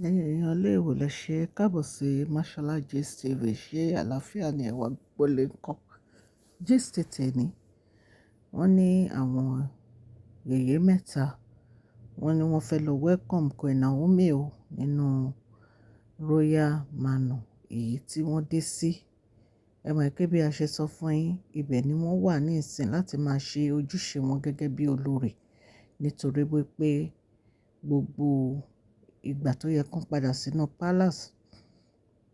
Ẹ̀yin èèyàn ilé ìwò lẹ ṣe káàbọ̀ sí Mashola Gist TV. Ṣé àlàáfíà ni ẹwà gbọ́lé ńkọ́? Gist tèmi. Wọ́n ní àwọn yèyé mẹ́ta, wọ́n ní wọ́n fẹ́ lọ welcome Queen Naomi o nínú Royal Manor èyí tí wọ́n dé sí. Ẹ mọ̀ pé bí a ṣe sọ fún yín, ibẹ̀ ni wọ́n wà ní ìsìn láti máa ṣe ojúṣe wọn gẹ́gẹ́ bí olórí. Nítorí wípé gbogbo ìgbà tó yẹ kó padà sínú palace,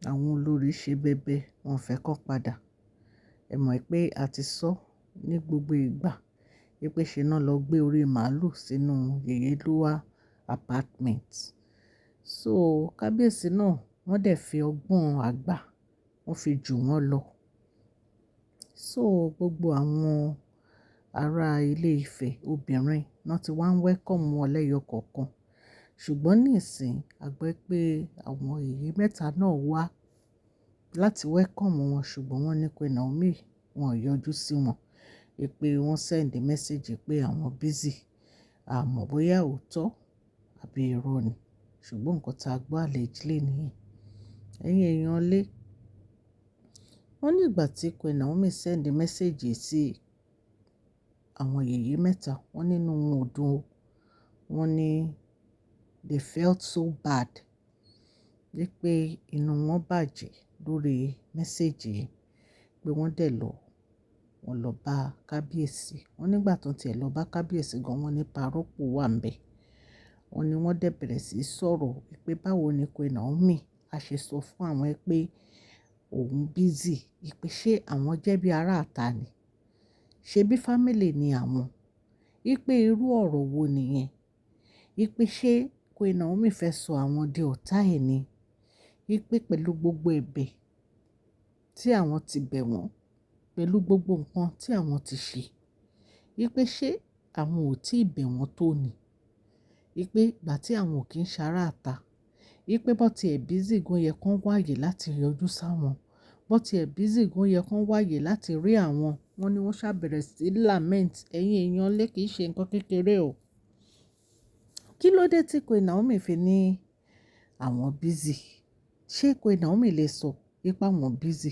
àwọn olórí ṣe bẹbẹ, wọ́n fẹ́ kó padà. Ẹ mọ̀ pé a ti sọ ní gbogbo ìgbà wípé ṣe náà lọ gbé orí màlúù sínú Yèyélúà apartment. So kábíyèsí náà wọ́n dẹ̀ fi ọgbọ́n àgbà, wọ́n fi jù wọ́n lọ. So gbogbo àwọn ará ilé Ifẹ̀ obìnrin náà ti wá ń welcome wọn lẹ́yọ kọ̀ọ̀kan. Ṣùgbọ́n níìsín, a gbọ́ pé àwọn yèyé mẹ́ta náà wá láti welcome wọn, ṣùgbọ́n wọ́n ní Queen Naomi wọn ò yọjú sí wọn. Wípé wọ́n send message pé àwọn busy. A mọ̀ bóyá òótọ́ àbí irọ́ ni. Ṣùgbọ́n nǹkan tí a gbọ́ allegedly nìyẹn. Ẹ̀yin èèyàn lé, wọ́n ní ìgbà tí Queen Naomi send message sí àwọn yèyé mẹ́ta, wọ́n nínú wọn ò dùn o. Wọ́n ní they felt so bad wípé inú wọn bàjẹ́ lórí message yìí, pé wọ́n dẹ̀ lọ, wọ́n lọ bá kábíyèsí. Wọ́n nígbà tó ti ẹ̀ lọ bá kábíyèsí gan, wọ́n ní parọ́pò wà níbẹ̀. Wọ́n ní wọ́n dẹ̀ bẹ̀rẹ̀ sí í sọ̀rọ̀ wípé báwo ni Queen Naomi a ṣe sọ fún àwọn pé òun busy, wípé ṣé àwọn jẹ́ bí ará ìta ni? Ṣé bí family ni àwọn? Wípé irú ọ̀rọ̀ wo nìyẹn? Wípé ṣé Queen Naomi fẹ́ sọ àwọn di ọ̀tá ẹ̀ ni? Wípé pẹ̀lú gbogbo ẹ̀bẹ̀ tí àwọn ti bẹ̀ wọ́n, pẹ̀lú gbogbo nǹkan tí àwọn ti ṣe, wípé ṣé àwọn ò tí ì bẹ̀ wọ́n tó ni? Wípé ìgbà tí àwọn ò kí ń ṣe ará ìta, wípé bó tí ẹ̀ busy gan yẹ kó wáyè láti yọjú sáwọn. Bó tí ẹ̀ busy gan yẹ kó wáyè láti rí àwọn. Wọ́n ní wọ́n ṣàbẹ̀rẹ̀ sí lament. Ẹ̀yin èèyàn lé kìí ṣe nǹkan kékeré o. Kí ló dé tí Queen Naomi fi ní àwọn busy? Ṣé Queen Naomi lè sọ wípé àwọn busy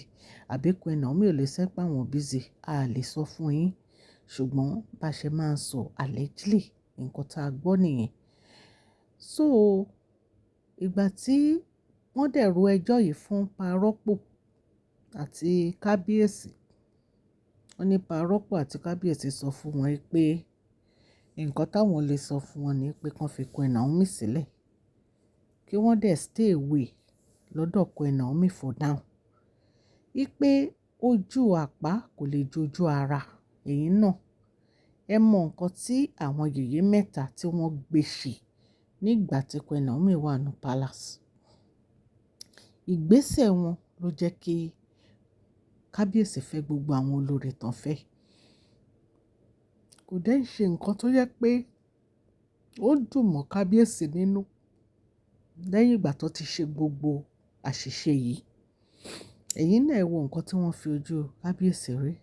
àbí Queen Naomi ò lè sọ pé àwọn busy? A lè sọ fún yín. Ṣùgbọ́n bá ṣe máa ń sọ allegedly, nǹkan tí a gbọ́ nìyẹn. So ìgbà tí wọ́n dẹ̀ ro ẹjọ́ yìí fún Parọ́pò àti kábíyèsí, wọ́n ní Parọ́pò àti kábíyèsí sọ fún wọn pé nǹkan táwọn lè sọ fún wọn ni pé kí wọ́n fi Queen Naomi sílẹ̀, kí wọ́n dẹ̀ stay away lọ́dọ̀ Queen Naomi for now. Wípé ojú àpá kò lè jojú ara èyí náà. Ẹ mọ nǹkan tí àwọn yèyé mẹ́ta tí wọ́n gbé ṣe nígbà tí Queen Naomi wà ní palace. Ìgbésẹ̀ wọn ló jẹ́ kí kábíyèsí fẹ́ gbogbo àwọn olórí tán fẹ́. Kò dẹ́ ṣe nǹkan tó yẹ pé ó dùn mọ́ kábíyèsí nínú lẹ́yìn ìgbà tó ti ṣe gbogbo àṣìṣe yìí. Ẹ̀yin náà ẹ wo nǹkan tí wọ́n fi ojú kábíyèsí rí.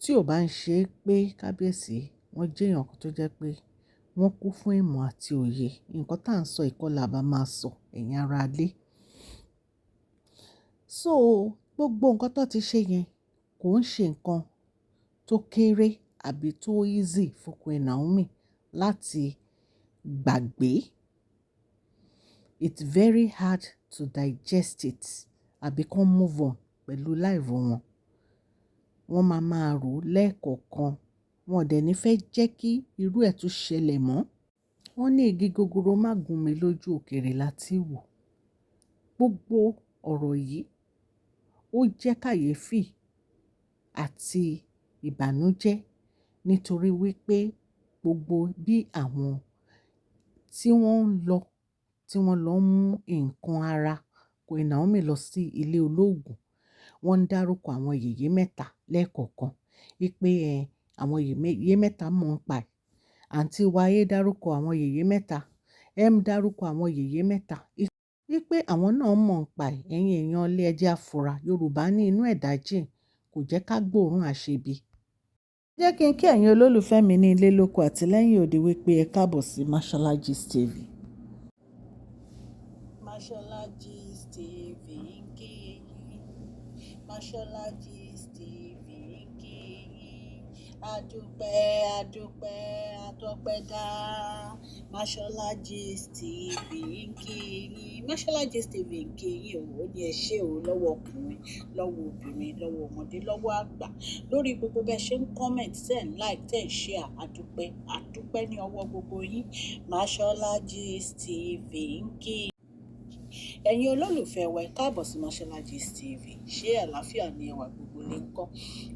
Tí ò bá ń ṣe pé kábíyèsí wọ́n jẹ́ èèyàn kan tó jẹ́ pé wọ́n kún fún ìmọ̀ àti òye. Nǹkan tí à ń sọ ìkọlà bá máa sọ ẹ̀yin ará ilé. So gbogbo nǹkan tó ti ṣe yẹn kò ń ṣe nǹkan tó kéré àbí tó easy fún Queen Naomi láti gbàgbé. It's very hard to digest it àbí kó move on pẹ̀lú life wọn. Wọ́n máa máa rò ó lẹ́ẹ̀kọ̀ọ̀kan. Wọn ò dẹ̀ ní fẹ́ jẹ́ kí irú ẹ̀ tún ṣẹlẹ̀ mọ́. Wọ́n ní igi gogoro má gún mi lójú òkèèrè láti wò. Gbogbo ọ̀rọ̀ yìí ó jẹ́ kàyéfì àti ìbànújẹ́ nítorí wípé gbogbo bí àwọn tí wọ́n ń lọ, tí wọ́n lọ mú nǹkan ara Queen Naomi lọ sí ilé olóògùn, wọ́n ń dárúkọ àwọn yèyé mẹ́ta lẹ́ẹ̀kọ̀ọ̀kan. Wípé ẹ, àwọn yèyé mẹ́ta mọ̀ ń pa ẹ̀. Àǹtí wa A dárúkọ àwọn yèyé mẹ́ta, M dárúkọ àwọn yèyé mẹ́ta. Wípé àwọn náà mọ̀ ń pa ẹ̀. Ẹ̀yin èèyàn ilé ẹ jẹ́ á fura. Yorùbá ní inú ẹ̀dá jìn, kò jẹ́ ká gbóòórùn àṣebi. Jẹ́ kí n kí ẹ̀yin olólùfẹ́ mi ní ilé lóko àti lẹ́yìn odi wípé ẹ káàbọ̀ sí Mashola Gist TV. Mashola Gist TV ń kí yín. Mashola Gist TV ń kí yín. Adúpẹ́, adúpẹ́, atọ́pẹ́dá. Mashola Gist TV ń kí yín. Mashola Gist TV ń kí yín o. Ó ní ẹ ṣé o lọ́wọ́ ọkùnrin, lọ́wọ́ obìnrin, lọ́wọ́ ọmọdé, lọ́wọ́ àgbà. Lórí gbogbo bẹ́ẹ̀ ṣe ń comment, ten like, 10 share. Adúpẹ́, adúpẹ́ ní ọwọ́ gbogbo yín. Mashola Gist TV ń kí ẹ̀yin olólùfẹ́ wa, ẹ káàbọ̀ sí Mashola Gist TV. Ṣé àlàáfíà ni ẹwà, gbogbo lè ń kọ́?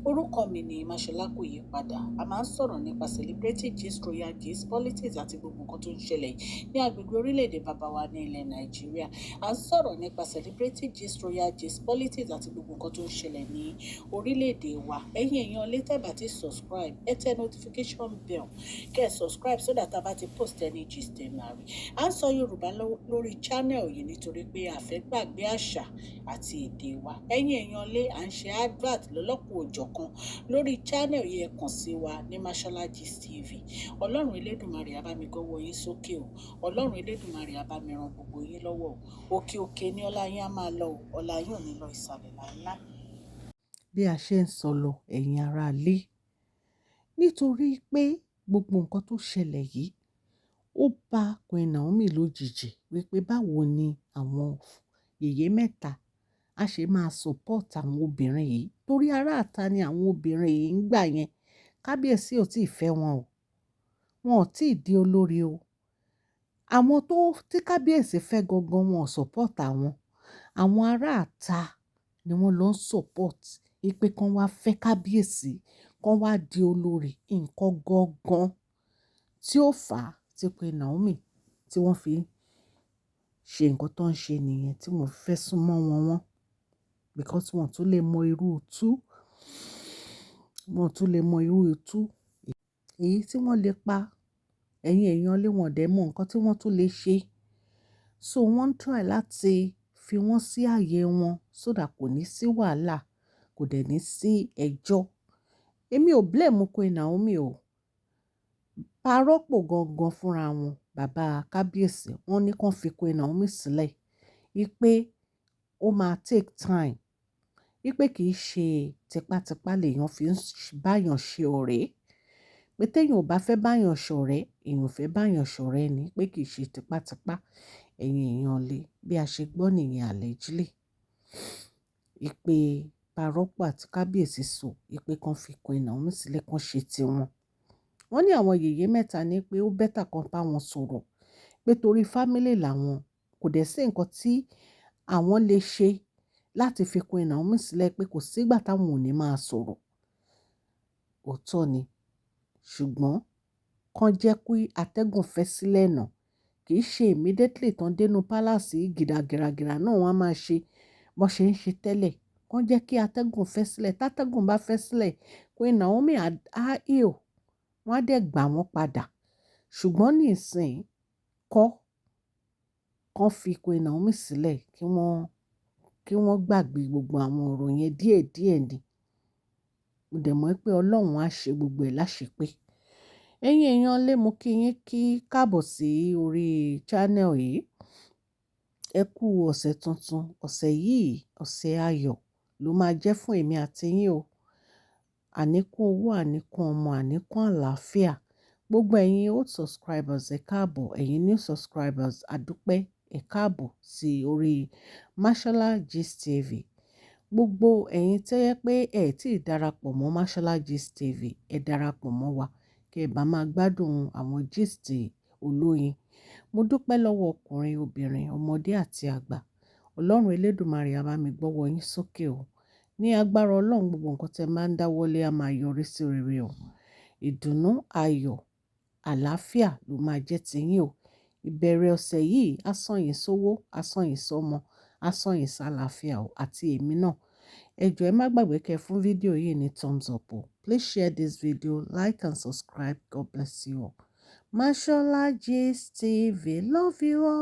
Orúkọ mi ni Mashola, kò yí padà. A máa ń sọ̀rọ̀ nípa celebrity gist, royal gist, politics àti gbogbo nǹkan tó ń ṣẹlẹ̀ ní agbègbè orílẹ̀-èdè bàbá wa ní ilẹ̀ Nàìjíríà. A ń sọ̀rọ̀ nípa celebrity gist, royal gist, politics àti gbogbo nǹkan tó ń ṣẹlẹ̀ ní orílẹ̀-èdè wa. Ẹ̀yin èèyàn lè tẹ́ bá ti subscribe, ẹ tẹ notification bell kẹ́ ẹ subscribe so that a bá ti post any gist, ẹ máa rí. À ń sọ Yorùbá lórí channel yìí nítorí pé a fẹ́ gbàgbé àṣà àti èdè wa. Ẹ̀yin èèyàn lé, à ń ṣe advert lọ́lọ́kan-ò-jọ̀kan lórí channel yìí. Ẹ kàn sí wa ní Mashola Gist TV. Ọlọ́run Elédùmarè á bá mi gọ́wọ́ yín sókè o. Ọlọ́run Elédùmarè á bá mi ran gbogbo yín lọ́wọ́ o. Òkè òkè ní ọlá yín á máa lọ o. Ọlá yín ò ní lọ ìsàlẹ̀ láíláí. Bí a ṣe ń sọ lọ, ẹ̀yin aráalé, nítorí pé gbogbo nǹkan tó ṣẹlẹ̀ yìí, ó bá Queen Naomi lójijì wípé báwo ni àwọn yèyé mẹ́ta á ṣe máa support àwọn obìnrin yìí, torí ará ìta ni àwọn obìnrin yìí ń gbà yẹn. Kábíyèsí ò tí ì fẹ́ wọn o, wọn ò tí ì di olórí o. Àwọn tó tí kábíyèsí fẹ́ gangan, wọn ò support àwọn. Àwọn ará ìta ni wọ́n lọ ń support wípé kán wá fẹ́ kábíyèsí, kán wá di olórí. Nǹkan gangan tí ó fà á tí Queen Naomi tí wọ́n fi ṣe nǹkan tó ń ṣe nìyẹn, tí wọ́n fẹ́ sún mọ́ wọn wọ́n, because wọ́n tún lè mọ irú itú, wọ́n tún lè mọ irú itú èyí tí wọ́n lè pa. Ẹ̀yin èèyàn lé, wọn dẹ̀ mọ nǹkan tí wọ́n tún lè ṣe. So wọ́n try láti fi wọ́n sí ààyè wọn so that kò ní sí wàhálà, kò dẹ̀ ní sí ẹjọ́. Èmi ò blame Queen Naomi o. Parọ́pò gangan fúnra wọn, bàbá kábíyèsí, wọ́n ní kó fi Queen Naomi sílẹ̀ wípé ó máa take time, wípé kì í ṣe tipátipá lèèyàn fi ń báyàn ṣe ọ̀rẹ́, pé téèyàn ò bá fẹ́ báyàn ṣọ̀rẹ́, èèyàn ò fẹ́ báyàn ṣọ̀rẹ́ ni, pé kì í ṣe tipátipá. Ẹ̀yin èèyàn lé, bí a ṣe gbọ́ nìyẹn, allegedly, ìpè parọ́pò àti kábíyèsí sọ ìpè kan fi Queen Naomi sílẹ̀ kan ṣe tiwọn. Wọ́n ní àwọn yèyé mẹ́ta ní pé ó better kan bá wọn sọ̀rọ̀, pé torí family làwọn, kò dẹ̀ sí nǹkan tí àwọn lè ṣe láti fi Queen Naomi sílẹ̀, pé kò sígbà táwọn ò ní máa sọ̀rọ̀. Òótọ́ ni, ṣùgbọ́n kàn jẹ́ kí atẹ́gùn fẹ́ sílẹ̀ náà. Kì í ṣe immediately tán dénú palace gìràgìràgìrà náà wọ́n á máa ṣe bó ṣe ń ṣe tẹ́lẹ̀. Kàn jẹ́ kí atẹ́gùn fẹ́ sílẹ̀. Tátẹ́gùn bá fẹ́ sílẹ̀, Queen Naomi á heal, wọ́n á dẹ̀ gbà wọ́n padà. Ṣùgbọ́n nísìnyí kọ́, kàn fi Queen Naomi sílẹ̀, kí wọ́n gbàgbé gbogbo àwọn ọ̀rọ̀ yẹn díẹ̀díẹ̀ ni. Mo dẹ̀ mọ̀ pé Ọlọ́run á ṣe gbogbo ẹ̀ láṣepé. Ẹ̀yin èèyàn lé, mo kí yín kí káàbọ̀ sí orí channel yìí. Ẹ kú ọ̀sẹ̀ tuntun. Ọ̀sẹ̀ yìí, ọ̀sẹ̀ ayọ̀ ló máa jẹ́ fún èmi àti yín o. Àníkún owó, àníkún ọmọ, àníkún àlàáfíà. Gbogbo ẹ̀yin old subscribers, ẹ káàbọ̀. Ẹ̀yin new subscribers, àdúpẹ́, ẹ káàbọ̀ sí orí Mashola Gist TV. Gbogbo ẹ̀yin tó yẹ pé ẹ tí ì darapọ̀ mọ́ Mashola Gist TV, ẹ darapọ̀ mọ́ wa kí ẹ bá máa gbádùn àwọn gist olóyin. Mo dúpẹ́ lọ́wọ́ ọkùnrin, obìnrin, ọmọdé àti àgbà. Ọlọ́run Elédùmarè á bá mi gbọ́wọ́ yín sókè o. Ní agbára Ọlọ́run, gbogbo nǹkan tí ẹ máa ń dáwọ́lé á máa yọrí sí rere o. Ìdùnnú, ayọ̀, àlàáfíà ló máa jẹ́ ti yín o. Ìbẹ̀rẹ̀ ọ̀sẹ̀ yìí á sàn yín sówó, á sàn yín sọ́mọ, á sàn yín sálàáfíà o, àti èmi náà. Ẹ jọ̀ọ́, ẹ má gbàgbé kẹ́ fún fídíò yìí ní thumbs up o. Please share this video, like and subscribe. God bless you all. Mashola Gist TV. Love you all.